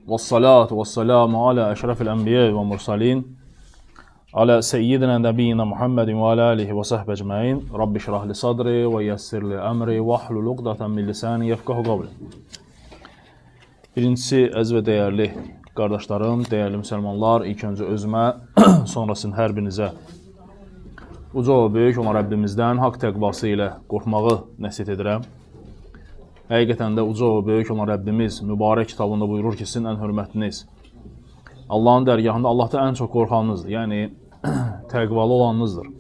Vessalatu vesselamu ala əşrafil ənbiya və mursalin. Ala seyyidina nəbiyyina Muhammedin və ala alihi və sahbihi ecmaîn. Rabbi şrah li sadri və yessir li əmri və hlul uqdatan min lisani yefqahu qavli. Birincisi, əziz və dəyərli qardaşlarım, dəyərli müsəlmanlar, ilk öncə özümə, sonrasını hər birinizə uca və böyük olan Rəbbimizdən haqq təqvası ilə qorxmağı nəsihət edirəm. Həqiqətən də uca və böyük olan Rəbbimiz mübarək kitabında buyurur ki, sizin ən hörmətliniz Allahın dərgahında Allahda ən çox qorxanınızdır, yəni təqvalı olanınızdır.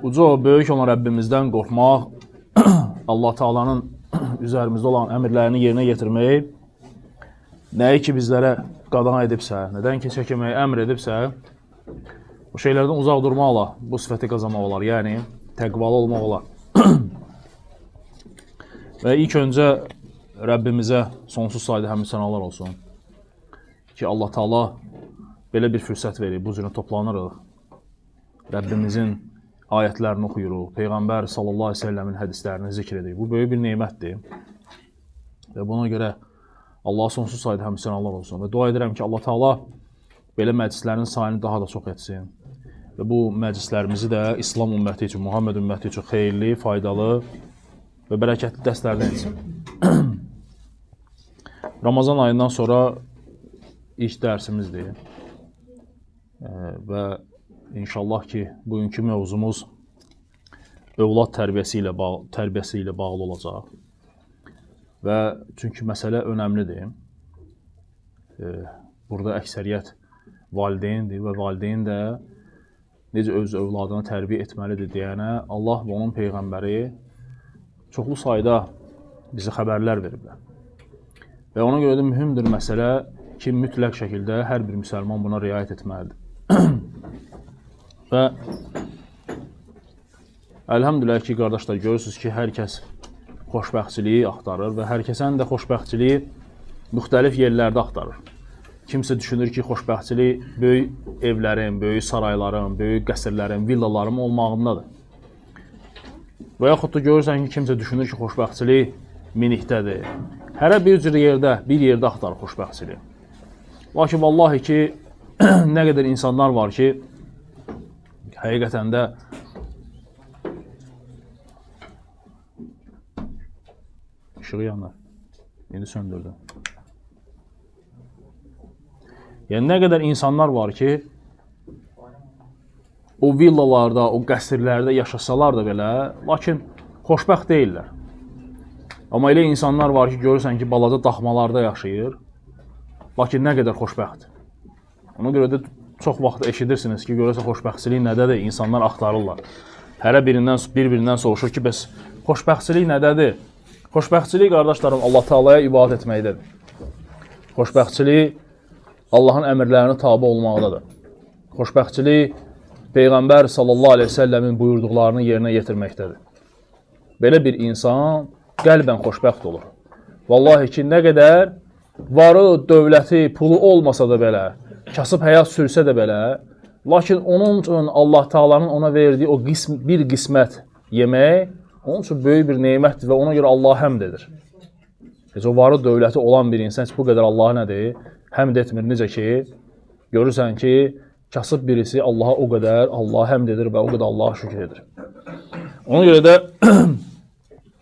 Uca və böyük olan Rəbbimizdən qorxmaq, Allah Taala'nın üzərimizdə olan əmrlərini yerinə yetirmək, nəyi ki bizlərə qadağan edibsə, nədən ki çəkinməyi əmr edibsə, o şeylərdən uzaq durmaqla bu sifəti qazanmaq olar, yəni təqvalı olmaq olar. Və ilk öncə Rəbbimizə sonsuz sayda həmd sənalar olsun ki, Allah Taala belə bir fürsət verir, bu cürə toplanırıq. Rəbbimizin ayətlərini oxuyuruq, Peyğəmbər sallallahu əleyhi və səlləmin hədislərini zikr edirik. Bu böyük bir nemətdir. Və buna görə Allaha sonsuz sayda həmd sənalar olsun. Və dua edirəm ki, Allah Taala belə məclislərin sayını daha da çox etsin. Və bu məclislərimizi də İslam ümməti üçün, Muhammed ümməti üçün xeyirli, faydalı və bərəkətli dərslərdən etsin. Ramazan ayından sonra ilk dərsimizdir. Və inşallah ki, bugünkü mövzumuz övlad tərbiyəsi ilə bağlı olacaq. Və çünki məsələ önəmlidir. Burada əksəriyyət valideyndir və valideyn də necə öz övladını tərbiyə etməlidir deyənə Allah və onun peyğəmbəri çoxlu sayda bizə xəbərlər veriblər. Və ona görə də mühümdür məsələ ki, mütləq şəkildə hər bir müsəlman buna riayət etməlidir. Və əlhəmdülillah ki, qardaşlar, görürsünüz ki, hər kəs xoşbəxtçiliyi axtarır və hər kəsən də xoşbəxtçiliyi müxtəlif yerlərdə axtarır. Kimsə düşünür ki, xoşbəxtçilik böyük evlərin, böyük sarayların, böyük qəsrlərin, villaların olmağındadır. Və yaxud da görürsən ki, kimsə düşünür ki, xoşbəxtçilik minikdədir. Hərə bir cür yerdə, bir yerdə axtarır xoşbəxtçiliyi. Lakin vallahi ki, nə qədər insanlar var ki, həqiqətən də işığı yanır. İndi söndürdüm. Yəni, nə qədər insanlar var ki, o villalarda, o qəsrlərdə yaşasalar da belə, lakin xoşbəxt deyillər. Amma elə insanlar var ki, görürsən ki, balaca daxmalarda yaşayır, lakin nə qədər xoşbəxtdir. Ona görə də çox vaxt eşidirsiniz ki, görürsən xoşbəxtçilik nədədir, insanlar axtarırlar. Hərə bir-birindən soruşur ki, bəs xoşbəxtçilik nədədir? Xoşbəxtçilik, qardaşlarım, Allah Taalaya ibadət etməkdədir. Xoşbəxtçilik Allahın əmrlərinə tabe olmaqdadır. Xoşbəxtçilik Peyğəmbər sallallahu əleyhi və səlləmin buyurduqlarını yerinə yetirməkdədir. Belə bir insan qəlbən xoşbəxt olur. Vallahi ki, nə qədər varı, dövləti, pulu olmasa da belə, kasıb həyat sürsə də belə, lakin onun üçün Allah Taala'nın ona verdiyi o bir qismət yemək onun üçün böyük bir nemətdir və ona görə Allaha həmd edir. Heç o varı, dövləti olan bir insan heç bu qədər Allaha nədir? Həmd etmir. Necə ki, görürsən ki, kasıb birisi Allaha o qədər Allaha həmd edir və o qədər Allaha şükür edir. Ona görə də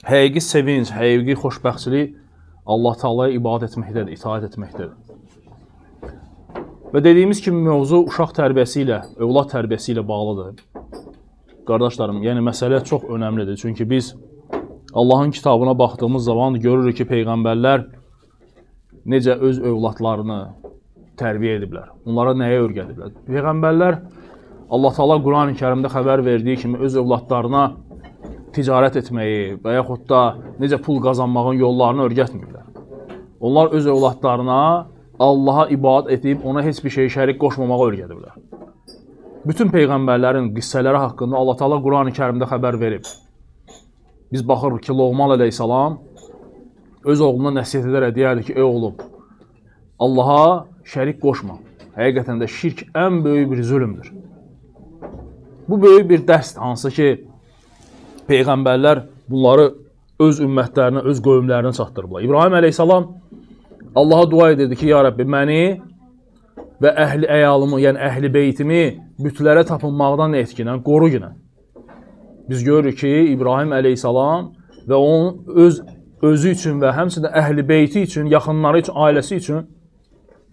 həqiqi sevinc, həqiqi xoşbəxtçilik Allah Taalaya ibadət etməkdədir, itaət etməkdədir. Və dediyimiz kimi mövzu uşaq tərbiyəsi ilə, övlad tərbiyəsi ilə bağlıdır. Qardaşlarım, yəni məsələ çox önəmlidir. Çünki biz Allahın kitabına baxdığımız zaman görürük ki, peyğəmbərlər necə öz övladlarını tərbiyə ediblər, onlara nəyə öyrədiblər. Peyğəmbərlər Allah Taala Qurani Kərimdə xəbər verdiyi kimi öz övladlarına ticarət etməyi və yaxud da necə pul qazanmağın yollarını öyrətməyiblər. Onlar öz övladlarına Allaha ibadət edib ona heç bir şeyi şərik qoşmamağı öyrədiblər. Bütün peyğəmbərlərin qissələri haqqında Allah Taala Qurani Kərimdə xəbər verib. Biz baxırıq ki, Loğman əleyhissalam öz oğluna nəsihət edərək deyərdi ki, ey oğlum, Allaha şərik qoşma. Həqiqətən də şirk ən böyük bir zülmdür. Bu böyük bir dərsdir, hansı ki, peyğəmbərlər bunları öz ümmətlərinə, öz qövmlərinə çatdırıblar. İbrahim əleyhissalam Allaha dua edirdi ki, ya Rəbbi, məni və əhli əyalımı, yəni əhli beytimi bütlərə tapınmaqdan etkinən, qoru günə. Biz görürük ki, İbrahim əleyhissalam və onun özü üçün və həmçinin əhli beyti üçün, yaxınları üçün, ailəsi üçün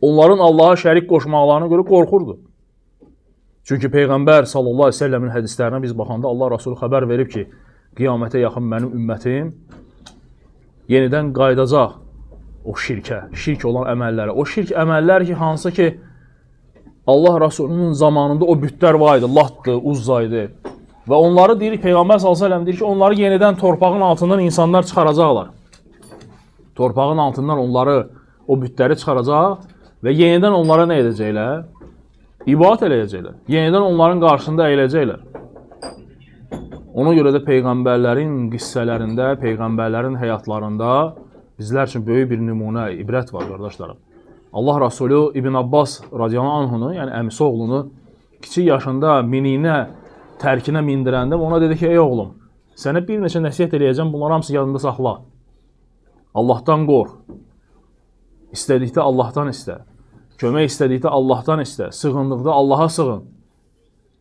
onların Allaha şərik qoşmaqlarına görə qorxurdu. Çünki Peyğəmbər sallallahu əleyhi və səlləmin hədislərinə biz baxanda Allah Rasulü xəbər verib ki, qiyamətə yaxın mənim ümmətim yenidən qayıdacaq o şirkə, şirk olan əməllərə. O şirk əməllər ki, hansı ki Allah Rasulunun zamanında o bütlər var idi, Latdı, Uzza idi. Və onları deyir, Peyğəmbər sallallahu əleyhi və səlləm deyir ki, onları yenidən torpağın altından insanlar çıxaracaqlar. Torpağın altından onları, o bütləri çıxaracaq və yenidən onlara nə edəcəklər? İbadət eləyəcəklər. Yenidən onların qarşısında əyiləcəklər. Ona görə də peyğəmbərlərin qissələrində, peyğəmbərlərin həyatlarında bizlər üçün böyük bir nümunə, ibrət var qardaşlarım. Allah Rasulü İbn Abbas radiyallahu anhunu, yəni əmisi oğlunu kiçik yaşında miniyinə, tərkinə mindirəndə ona dedi ki, ey oğlum, sənə bir neçə nəsihət eləyəcəm, bunları hamısı yadında saxla. Allahdan qorx. İstədikdə Allahdan istə. Kömək istədikdə Allahdan istə. Sığındıqda Allaha sığın.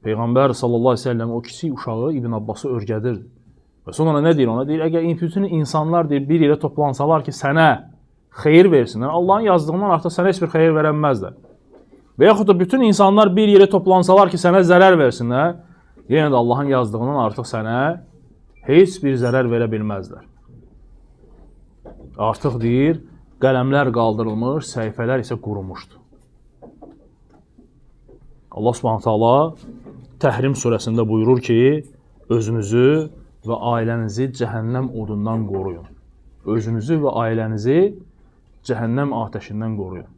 Peyğəmbər sallallahu əleyhi və səlləm o kiçik uşağı İbn Abbası örgədirdi. Və sonra nə deyir ona? Deyir, əgər bütün insanlar deyir, bir yerə toplansalar ki, sənə xeyir versinlər, Allahın yazdığından artıq sənə heç bir xeyir verənməzlər. Və yaxud da bütün insanlar bir yerə toplansalar ki, sənə zərər versinlər, yenə də Allahın yazdığından artıq sənə heç bir zərər verə bilməzlər. Artıq deyir, qələmlər qaldırılmış, səhifələr isə qurumuşdu. Allah Subhanahu taala Təhrim surəsində buyurur ki, özünüzü və ailənizi cəhənnəm odundan qoruyun. Özünüzü və ailənizi cəhənnəm atəşindən qoruyun.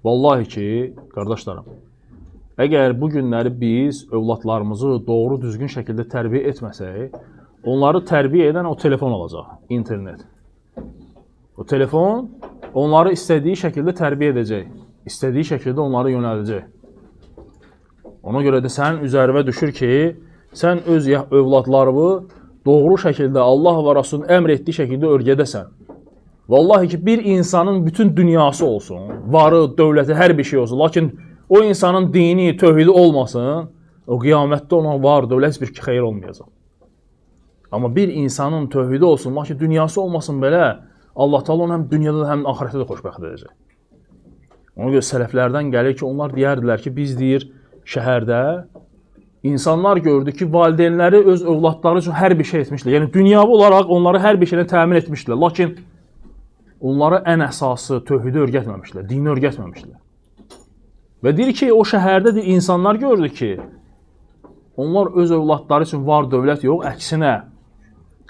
Vallahi ki, qardaşlarım, əgər bu günləri biz övladlarımızı doğru düzgün şəkildə tərbiyə etməsək, onları tərbiyə edən o telefon olacaq, internet. O telefon onları istədiyi şəkildə tərbiyə edəcək, istədiyi şəkildə onları yönəldəcək. Ona görə də sənin üzərinə düşür ki, sən öz övladlarını doğru şəkildə Allah və Rasulun əmr etdiyi şəkildə örgədəsən. Vallahi ki, bir insanın bütün dünyası olsun, varı, dövləti, hər bir şey olsun, lakin o insanın dini, tövhidi olmasın, o qiyamətdə ona var, dövlət heç bir xeyir olmayacaq. Amma bir insanın tövhidi olsun, lakin dünyası olmasın belə, Allah Teala onu həm dünyada da, həm axirətdə də xoşbəxt edəcək. Ona görə sələflərdən gəlir ki, onlar deyərdilər ki, biz deyir, şəhərdə insanlar gördü ki, valideynləri öz övladları üçün hər bir şey etmişlər. Yəni dünyavi olaraq onları hər bir şeylə təmin etmişdilər. Lakin onlara ən əsası tövhidi öyrətməmişlər, dini öyrətməmişlər. Və deyir ki, o şəhərdə deyir, insanlar gördü ki, onlar öz övladları üçün var dövlət yox, əksinə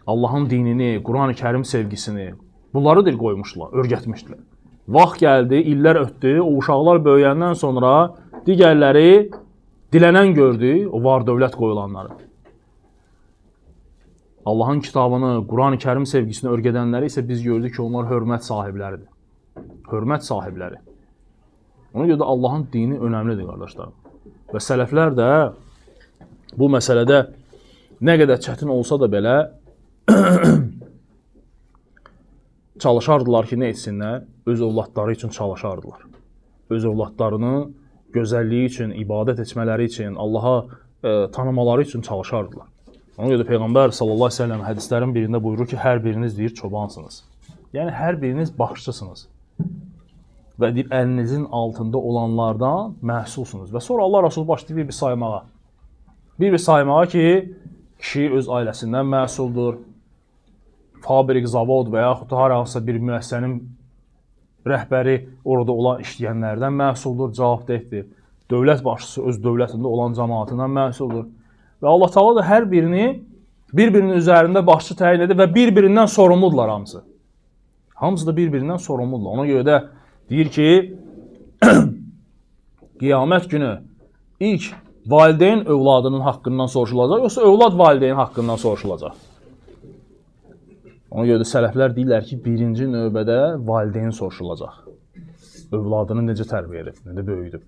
Allahın dinini, Quran-ı Kərim sevgisini, bunları deyir qoymuşlar, öyrətmişdilər. Vaxt gəldi, illər ötdü, o uşaqlar böyüyəndən sonra digərləri dilənən gördü, o var dövlət qoyulanları. Allahın kitabını, Quran-ı Kərim sevgisini öyrədənləri isə biz gördük ki, onlar hörmət sahibləridir. Hörmət sahibləri. Ona görə də Allahın dini önəmlidir, qardaşlarım. Və sələflər də bu məsələdə nə qədər çətin olsa da belə çalışardılar ki, nə etsinlər? Öz övladları üçün çalışardılar. Öz övladlarının gözəlliyi üçün, ibadət etmələri üçün, Allaha tanımaları üçün çalışardılar. Ona görə də Peyğəmbər sallallahu əleyhi və səlləm hədislərin birində buyurur ki, hər biriniz deyir çobansınız. Yəni hər biriniz başçısınız. Və deyir əlinizin altında olanlardan məhsulsunuz. Və sonra Allah Rasulü başlayır bir-bir saymağa. Bir-bir saymağa ki, kişi öz ailəsindən məhsuldur. Fabrik, zavod və yaxud da hər hansısa bir müəssisənin rəhbəri orada olan işləyənlərdən məhsuldur, cavabdehdir. Dövlət başçısı öz dövlətində olan cəmaatından məhsuldur. Və Allah Taala da hər birini bir-birinin üzərində başçı təyin edir və bir-birindən sorumludular hamısı. Hamısı da bir-birindən sorumludular. Ona görə də deyir ki, qiyamət günü ilk valideyn övladının haqqından soruşulacaq, yoxsa övlad valideynin haqqından soruşulacaq? Ona görə də sələflər deyirlər ki, birinci növbədə valideyn soruşulacaq. Övladını necə tərbiyə edib, necə böyüdüb,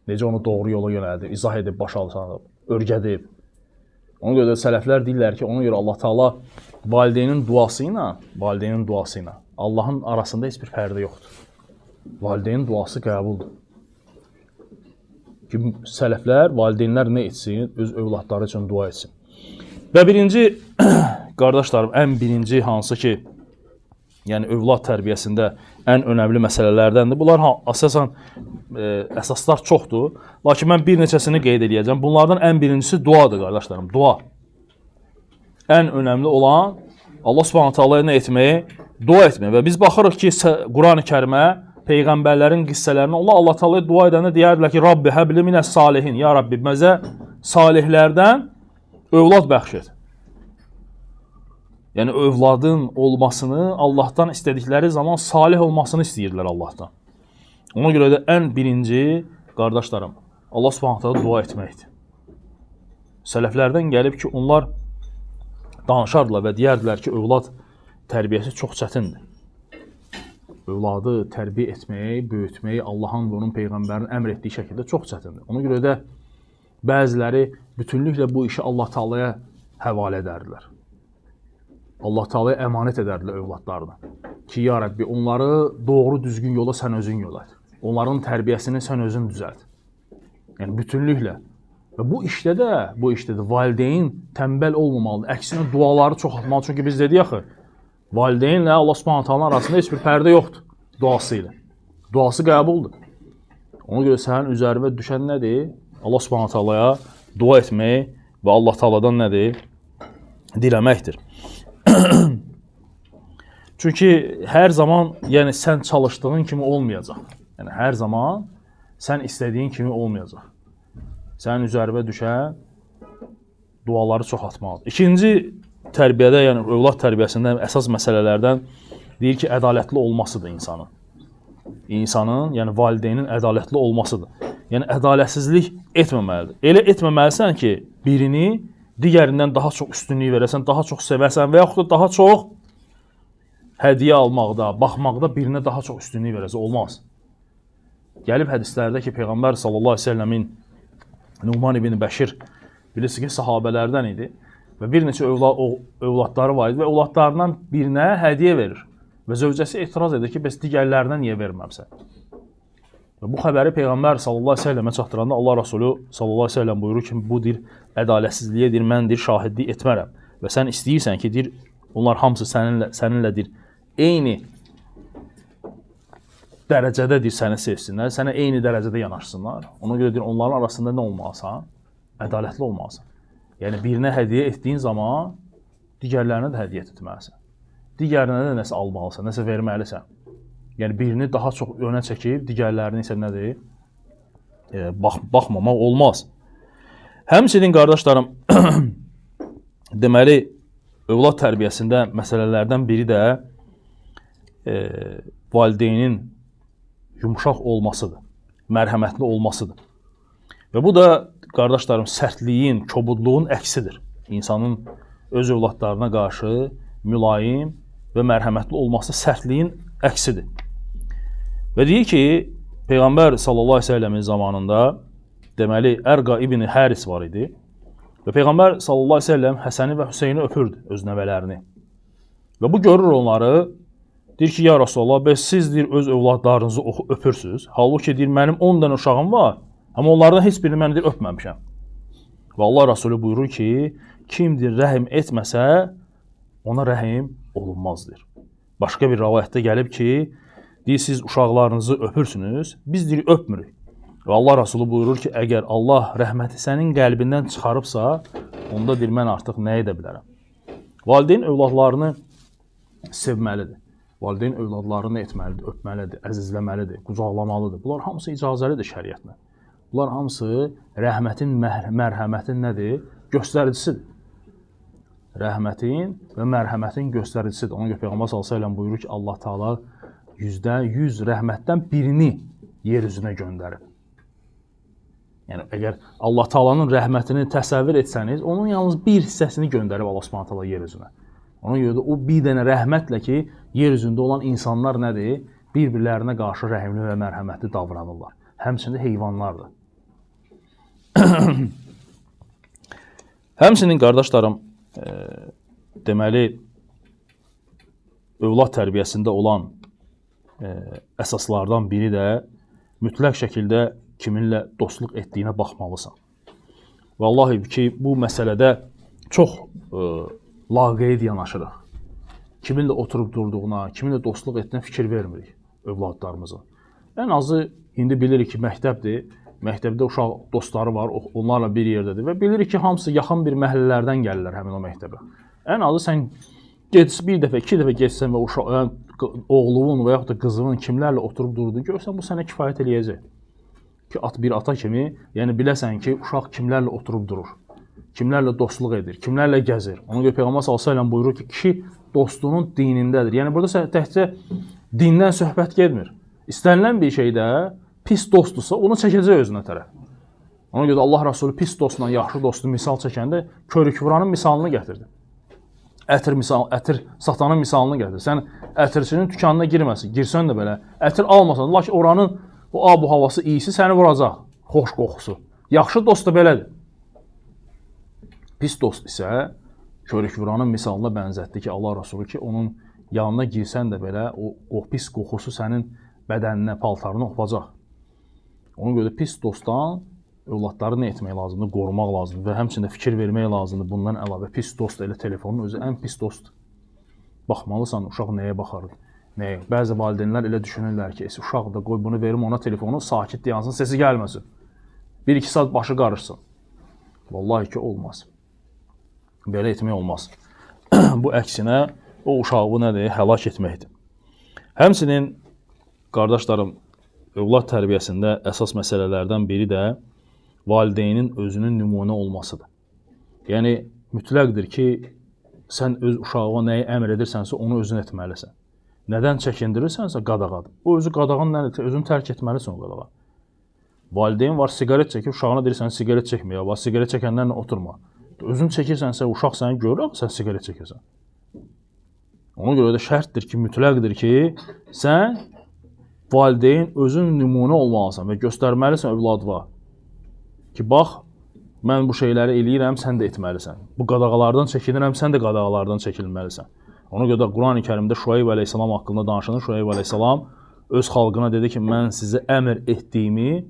necə onu doğru yola yönəldib, izah edib, başa salıb, örgədib. Ona görə də sələflər deyirlər ki, ona görə Allah Taala valideynin duası ilə, Allahın arasında heç bir pərdə yoxdur. Valideynin duası qəbuldur. Ki, sələflər, valideynlər nə etsin? Öz övladları üçün dua etsin. Və birinci, qardaşlarım, ən birinci hansı ki, yəni övlad tərbiyəsində ən önəmli məsələlərdəndir. Bunlar əsasən əsaslar çoxdur. Lakin mən bir neçəsini qeyd eləyəcəm. Bunlardan ən birincisi duadır, qardaşlarım, dua. Ən önəmli olan Allah Subhanahu taalaya nə etmək? Dua etmək. Və biz baxırıq ki, Qurani Kərimə, peyğəmbərlərin qissələrinə, onlar Allah Taalaya dua edəndə deyərdilər ki, Rabbi həbli minəs salihin. Ya Rabbi, bizə salihlərdən övlad bəxş et. Yəni övladın olmasını Allahdan istədikləri zaman salih olmasını istəyirdilər Allahdan. Ona görə də ən birinci, qardaşlarım, Allah Subhanahu taala dua etməkdir. Sələflərdən gəlib ki, onlar danışardılar və deyərdilər ki, övlad tərbiyəsi çox çətindir. Övladı tərbiyə etmək, böyütmək Allahın və onun peyğəmbərinin əmr etdiyi şəkildə çox çətindir. Ona görə də bəziləri bütünlüklə bu işi Allah Taalaya həvalə edərdilər. Allah Taalaya əmanət edərdilər övladlarını. Ki, ya Rəbbi, onları doğru düzgün yola sən özün yollat. Onların tərbiyəsini sən özün düzəlt. Yəni bütünlüklə. Və bu işdə də valideyn tənbəl olmamalıdır. Əksinə duaları çoxaltmalı. Çünki biz dedik axı, valideynlə Allah Subhanahu taalanın arasında heç bir pərdə yoxdur duası ilə. Duası qəbuldur. Ona görə sənin üzərinə düşən nədir? Allah Subhanahu taalaya dua etmək və Allah Taaladan nədir? Diləməkdir. Çünki hər zaman, yəni sən çalışdığın kimi olmayacaq. Yəni hər zaman sən istədiyin kimi olmayacaq. Sənin üzərinə düşən duaları çoxaltmalıdır. İkinci tərbiyədə, yəni övlad tərbiyəsində əsas məsələlərdən deyir ki, ədalətli olmasıdır insanın. İnsanın, yəni valideynin ədalətli olmasıdır. Yəni ədalətsizlik etməməlidir. Elə etməməlisən ki, birini digərindən daha çox üstünlük verəsən, daha çox sevəsən və yaxud da daha çox hədiyyə almaqda, baxmaqda birinə daha çox üstünlük verəsən. Olmaz. Gəlib hədislərdə ki, Peyğəmbər sallallahu əleyhi və səlləmin Numan ibn Bəşir bilirsiniz ki, sahabələrdən idi və bir neçə övladları var idi və övladlarından birinə hədiyyə verir. Və zövcəsi etiraz edir ki, bəs digərlərinə niyə verməmsən? Və bu xəbəri Peyğəmbər sallallahu əleyhi və səlləmə çatdıranda Allah Rasulü sallallahu əleyhi və səlləm buyurur ki, bu deyir ədalətsizliyə deyir, mən deyir şahidlik etmərəm. Və sən istəyirsən ki, deyir, onlar hamısı səninlə deyir, eyni dərəcədə deyir, səni sevsinlər, sənə eyni dərəcədə yanaşsınlar. Ona görə deyir, onların arasında nə olmalısan? Ədalətli olmalısan. Yəni birinə hədiyyə etdiyin zaman digərlərinə də hədiyyə etməlisən. Digərinə də nəsə almalısan, nəsə verməlisən. Yəni birini daha çox önə çəkib, digərlərini isə nədir? Baxmamaq olmaz. Həmçinin qardaşlarım, deməli, övlad tərbiyəsində məsələlərdən biri də valideynin yumşaq olmasıdır, mərhəmətli olmasıdır. Və bu da, qardaşlarım, sərtliyin, kobudluğun əksidir. İnsanın öz övladlarına qarşı mülayim və mərhəmətli olması sərtliyin əksidir. Və deyir ki, Peyğəmbər sallallahu əleyhi və səlləmin zamanında, deməli, Ərqa ibn Həris var idi və Peyğəmbər sallallahu əleyhi və səlləm Həsəni və Hüseyni öpürdü, öz nəvələrini. Və bu görür onları, deyir ki, ya Rasulallah, bəs siz deyir, öz övladlarınızı öpürsünüz. Halbuki deyir, mənim 10 dənə uşağım var, amma onlardan heç birini mən deyir, öpməmişəm. Və Allah Rasulü buyurur ki, kimdir rəhm etməsə, ona rəhim olunmaz deyir. Başqa bir rəvayətdə gəlib ki, deyir, siz uşaqlarınızı öpürsünüz, biz deyir, öpmürük. Və Allah Rasulü buyurur ki, əgər Allah rəhməti sənin qəlbindən çıxarıbsa, onda deyir, mən artıq nə edə bilərəm? Valideyn övladlarını sevməlidir. Valideyn övladlarını etməlidir, öpməlidir, əzizləməlidir, qucaqlamalıdır. Bunlar hamısı icazəlidir şəriətlə. Bunlar hamısı rəhmətin, mərhəmətin nədir? Göstəricisidir. Rəhmətin və mərhəmətin göstəricisidir. Ona görə Peyğəmbər sallallahu əleyhi və səlləm buyurur ki, Allah Taala 100% rəhmətdən birini yer üzünə göndərib. Yəni əgər Allah Taala'nın rəhmətini təsəvvür etsəniz, onun yalnız bir hissəsini göndərib Allah Subhanahu taala yer üzünə. Ona görə də o bir dənə rəhmətlə ki, yer üzündə olan insanlar nədir? Bir-birlərinə qarşı rəhimli və mərhəmətli davranırlar. Həmçinin heyvanlar da. Həmçinin qardaşlarım, deməli, övlad tərbiyəsində olan əsaslardan biri də mütləq şəkildə kiminlə dostluq etdiyinə baxmalısan. Vallahi ki, bu məsələdə çox laqeyd yanaşırıq. Kiminlə oturub durduğuna, kiminlə dostluq etdiyinə fikir vermirik övladlarımıza. Ən azı indi bilirik ki, məktəbdir. Məktəbdə uşaq dostları var, onlarla bir yerdədir və bilirik ki, hamısı yaxın bir məhəllələrdən gəlirlər həmin o məktəbə. Ən azı sən get, bir dəfə, iki dəfə getsən və uşaq, yəni, oğlunun və yaxud da qızının kimlərlə oturub durduğunu görsən, bu sənə kifayət eləyəcək. Ki, bir ata kimi, yəni biləsən ki, uşaq kimlərlə oturub durur, kimlərlə dostluq edir, kimlərlə gəzir. Ona görə Peyğəmbər sallallahu əleyhi və səlləm buyurur ki, kişi dostunun dinindədir. Yəni burada təkcə dindən söhbət getmir. İstənilən bir şeydə pis dostdursa, onu çəkəcək özünə tərəf. Ona görə Allah Rəsulü pis dostla yaxşı dostu misal çəkəndə körük vuranın misalını gətirdi. Ətir satanın misalını gətirdi. Sən ətirçinin dükanına girməsin, girsən də belə, ətir almasan, lakin oranın o abu havası iyisi səni vuracaq, xoş qoxusu. Yaxşı dost da belədir. Pis dost isə körük vuranın misalına bənzətdi ki, Allah Rəsulü ki, onun yanına girsən də belə, o pis qoxusu sənin bədəninə, paltarına hopacaq. Ona görə pis dostdan övladları nə etmək lazımdır? Qorumaq lazımdır və həmçinin də fikir vermək lazımdır. Bundan əlavə pis dost elə telefonun özü ən pis dostdur. Baxmalısan uşaq nəyə baxar, nəyə. Bəzi valideynlər elə düşünürlər ki, uşaq da qoy bunu verim ona telefonu, sakit dayansın, sesi gəlməsin. 1-2 saat başı qarışsın. Vallahi ki, olmaz. Belə etmək olmaz. Bu əksinə o uşağı nədir? Həlak etməkdir. Həmçinin qardaşlarım, övlad tərbiyəsində əsas məsələlərdən biri də valideynin özünün nümunə olmasıdır. Yəni, mütləqdir ki, sən öz uşağına nəyi əmr edirsənsə, onu özün etməlisən. Nədən çəkindirirsənsə, qadağadır. O özü qadağan nədir? Özünü tərk etməlisən o qadağa. Valideyn var, siqaret çəkir, uşağına deyirsən, siqaret çəkməyə, var, siqaret çəkənlərlə oturma. Özün çəkirsənsə, uşaq səni görür, sən siqaret çəkirsən. Ona görə də şərtdir ki, mütləqdir ki, sən valideyn özün nümunə olmalısan və göstərməlisən övladına ki, bax, mən bu şeyləri eləyirəm, sən də etməlisən. Bu qadağalardan çəkinirəm, sən də qadağalardan çəkilməlisən. Ona görə də Qurani Kərimdə Şuayb əleyhissalam haqqında danışanda Şuayb əleyhissalam öz xalqına dedi ki, mən sizə əmr etdiyimi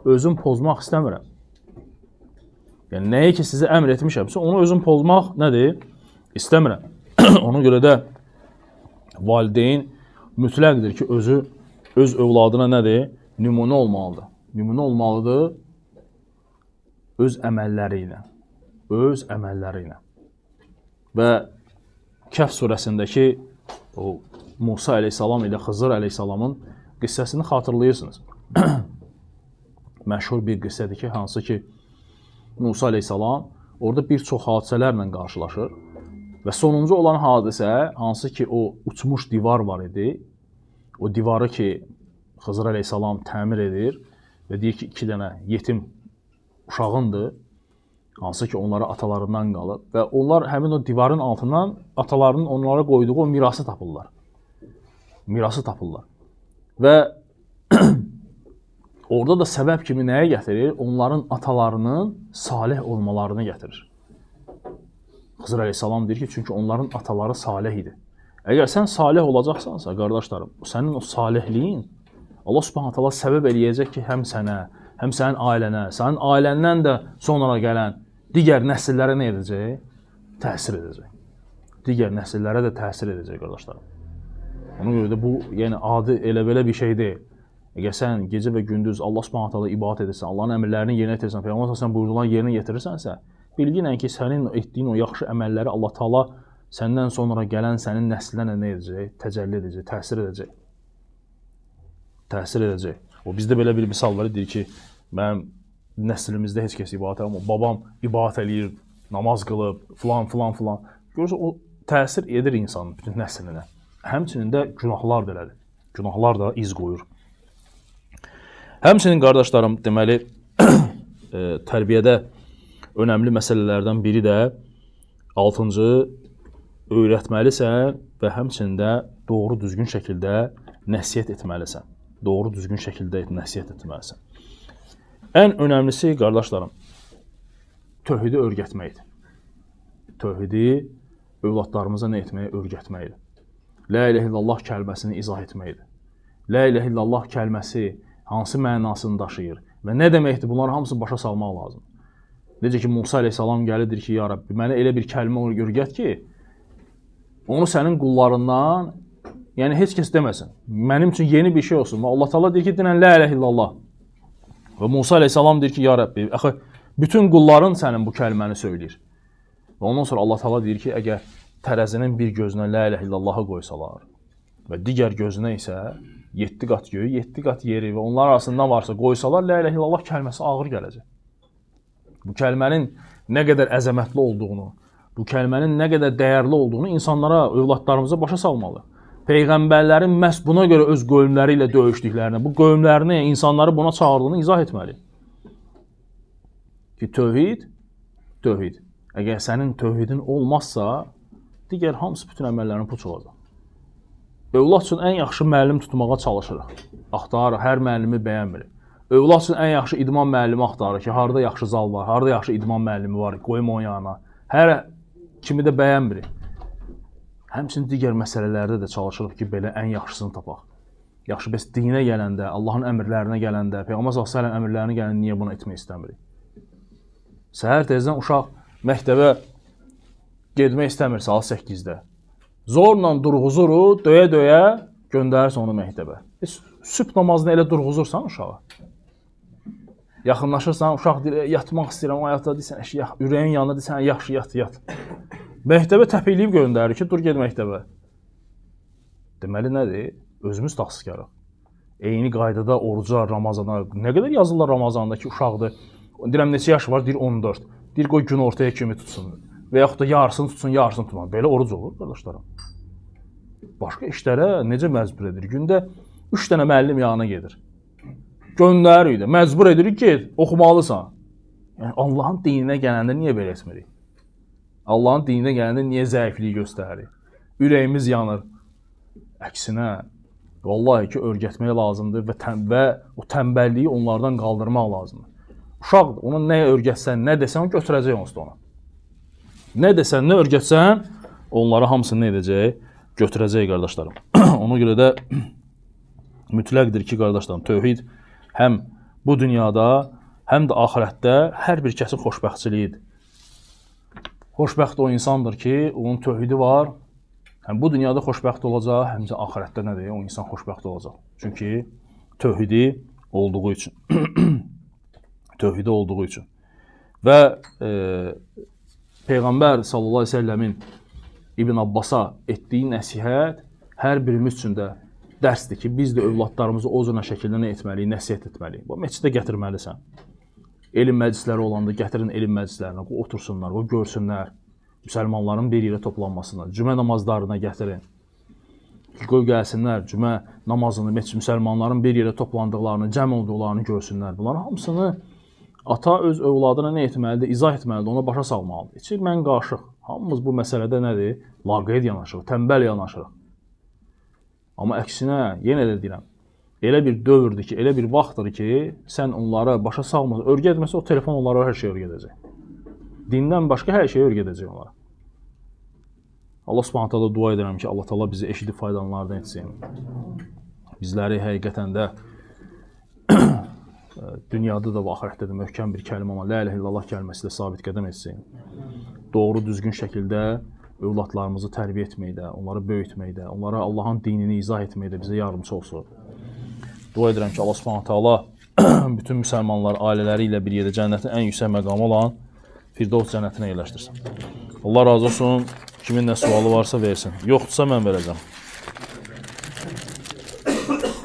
özüm pozmaq istəmirəm. Yəni, nəyi ki sizə əmr etmişəmsə, onu özüm pozmaq nədir? İstəmirəm. Ona görə də valideyn mütləqdir ki, özü öz övladına nədir? Nümunə olmalıdır. Nümunə olmalıdır öz əməlləri ilə. Öz əməlləri ilə. Və Kəhf surəsindəki o Musa əleyhissalam ilə Xızır əleyhissalamın qissəsini xatırlayırsınız. Məşhur bir qissədir ki, hansı ki Musa əleyhissalam orada bir çox hadisələrlə qarşılaşır və sonuncu olan hadisə, hansı ki o uçmuş divar var idi, o divarı ki Xızır əleyhissalam təmir edir və deyir ki, 2 dənə yetim uşağındır, hansı ki onlara atalarından qalıb və onlar həmin o divarın altından atalarının onlara qoyduğu o mirası tapırlar. Mirası tapırlar. Və orada da səbəb kimi nəyə gətirir? Onların atalarının salih olmalarını gətirir. Xızır əleyhissalam deyir ki, çünki onların ataları salih idi. Əgər sən salih olacaqsansa, qardaşlarım, sənin o salihliyin Allah Subhanahu taala səbəb eləyəcək ki, həm sənə, həm sənin ailənə, sənin ailəndən də sonra gələn digər nəsillərə nə edəcək? Təsir edəcək. Digər nəsillərə də təsir edəcək, qardaşlarım. Ona görə də bu, yəni adi elə belə bir şey deyil. Əgər sən gecə və gündüz Allah Subhanahu taala ibadət edirsən, Allahın əmrlərini yerinə yetirirsən, Peyğəmbər sallallahu buyurduqlarını yerinə yetirirsənsə, bilginlə ki, sənin etdiyin o yaxşı əməlləri Allah Taala səndən sonra gələn sənin nəslinə nə edəcək? Təcəlli edəcək, təsir edəcək. Təsir edəcək. O bizdə belə bir misal var, deyir ki, mənim nəslimizdə heç kəs ibadət eləmir, babam ibadət eləyir, namaz qılıb, filan, filan, filan. Görürsən, o təsir edir insanın bütün nəslinə. Həmçinin də günahlar da elədir. Günahlar da iz qoyur. Həmçinin qardaşlarım, deməli, tərbiyədə önəmli məsələlərdən biri də 6-cı öyrətməlisən və həmçinin də doğru düzgün şəkildə nəsihət etməlisən. Doğru düzgün şəkildə nəsihət etməlisən. Ən önəmlisi, qardaşlarım, tövhidi öyrətməkdir. Tövhidi övladlarımıza nə etməyi öyrətməkdir. La ilahe illallah kəlməsini izah etməkdir. La ilahe illallah kəlməsi hansı mənasını daşıyır və nə deməkdir, bunların hamısını başa salmaq lazımdır. Necə ki, Musa əleyhissalam gəlidir ki, ya Rəbbi, mənə elə bir kəlmə öyrət ki, onu sənin qullarından, yəni heç kəs deməsin. Mənim üçün yeni bir şey olsun. Və Allah Teala deyir ki, dinən la ilahe illallah. Və Musa əleyhissalam deyir ki, ya Rəbbi, axı bütün qulların sənin bu kəlməni söyləyir. Və ondan sonra Allah Teala deyir ki, əgər tərəzinin bir gözünə la ilahe illallahı qoysalar və digər gözünə isə 7 qat göyü, 7 qat yeri və onlar arasında varsa qoysalar, la ilahe illallah kəlməsi ağır gələcək. Bu kəlmənin nə qədər əzəmətli olduğunu, bu kəlmənin nə qədər dəyərli olduğunu insanlara, övladlarımıza başa salmalı. Peyğəmbərlərin məhz buna görə öz qövmləri ilə döyüşdüklərini, bu qövmlərini, insanları buna çağırdığını izah etməli. Ki, tövhid, tövhid. Əgər sənin tövhidin olmazsa, digər hamısı bütün əməllərin puç olacaq. Övlad üçün ən yaxşı müəllim tutmağa çalışırıq. Axtarırıq, hər müəllimi bəyənmirik. Övlad üçün ən yaxşı idman müəllimi axtarırıq ki, harada yaxşı zal var, harada yaxşı idman müəllimi var, qoyum onun yanına. Hər kimi də bəyənmirik. Həmçinin digər məsələlərdə də çalışırıq ki, belə ən yaxşısını tapaq. Yaxşı, bəs dinə gələndə, Allahın əmrlərinə gələndə, Peyğəmbər sallallahu əleyhi və səlləm əmrlərinə gələndə niyə bunu etmək istəmirik? Səhər tezdən uşaq məktəbə getmək istəmir saat 8-də. Zorla durğuzuruq, döyə-döyə göndərirsən onu məktəbə. Sübh namazını elə durğuzursan uşağa. Yaxınlaşırsan, uşaq deyir, yatmaq istəyirəm, ayaqda deyirsən, ürəyin yanında deyirsən, yaxşı, yat, yat. Məktəbə təpikləyib göndərir ki, dur, ged məktəbə. Deməli nədir? Özümüz taxskarıq. Eyni qaydada oruca, Ramazana, nə qədər yazırlar Ramazanda ki, uşaqdır. Deyirəm, neçə yaşı var? Deyir, 14. Deyir, qoy gün ortaya kimi tutsun. Və yaxud da yarısını tutsun, yarısını tutsun. Belə oruc olur, qardaşlarım. Başqa işlərə necə məcbur edir? Gündə 3 dənə müəllim yanına gedir. Göndəririk də, məcbur edirik ki, oxumalısan. Yəni, Allahın dininə gələndə niyə belə etmirik? Allahın dininə gələndə niyə zəifliyi göstəririk? Ürəyimiz yanır. Əksinə, vallahi ki, öyrətmək lazımdır və o tənbəlliyi onlardan qaldırmaq lazımdır. Uşaqdır, ona nə öyrətsən, nə desən, o götürəcək onsuz da ona. Nə desən, nə öyrətsən, onlara hamısını nə edəcək? Götürəcək, qardaşlarım. Ona görə də mütləqdir ki, qardaşlarım, tövhid həm bu dünyada, həm də axirətdə hər bir kəsin xoşbəxtçiliyidir. Xoşbəxt o insandır ki, onun tövhidi var, həm bu dünyada xoşbəxt olacaq, həm də axirətdə nədir? O insan xoşbəxt olacaq. Çünki tövhidi olduğu üçün. Tövhidi olduğu üçün. Və Peyğəmbər sallallahu əleyhi və səlləmin İbn Abbasa etdiyi nəsihət hər birimiz üçün də dərsdir ki, biz də övladlarımızı o cür şəkildə nə etməliyik, nəsihət etməliyik. Bu məscidə gətirməlisən. Elm məclisləri olanda gətirin elm məclislərinə, qoy otursunlar, qoy görsünlər. Müsəlmanların bir yerə toplanmasına, cümə namazlarına gətirin. Qoy gəlsinlər, cümə namazını, müsəlmanların bir yerə toplandıqlarını, cəm olduqlarını görsünlər. Bunların hamısını ata öz övladına nə etməlidir, izah etməlidir, ona başa salmalıdır. İçi mən qarışıq. Hamımız bu məsələdə nədir? Laqeyd yanaşırıq, tənbəl yanaşırıq. Amma əksinə, yenə də deyirəm, elə bir dövrdür ki, elə bir vaxtdır ki, sən onlara başa salmasa, öyrətməsə, o telefon onlara hər şey öyrədəcək. Dindən başqa hər şeyi öyrədəcək onlara. Allah Subhanahu taala dua edirəm ki, Allah Taala bizi eşidib faydalananlardan etsin. Bizləri həqiqətən də dünyada da və axirətdə də möhkəm bir kəlmə olan La ilahe illallah kəlməsi ilə sabit qədəm etsin. Doğru, düzgün şəkildə övladlarımızı tərbiyə etməkdə, onları böyütməkdə, onlara Allahın dinini izah etməkdə bizə yardımçı olsun. Dua edirəm ki, Allah Subhanahu taala bütün müsəlmanlar ailələri ilə bir yerdə cənnətin ən yüksək məqamı olan Firdevs cənnətinə yerləşdirsin. Allah razı olsun. Kimin nə sualı varsa versin. Yoxdursa mən verəcəm.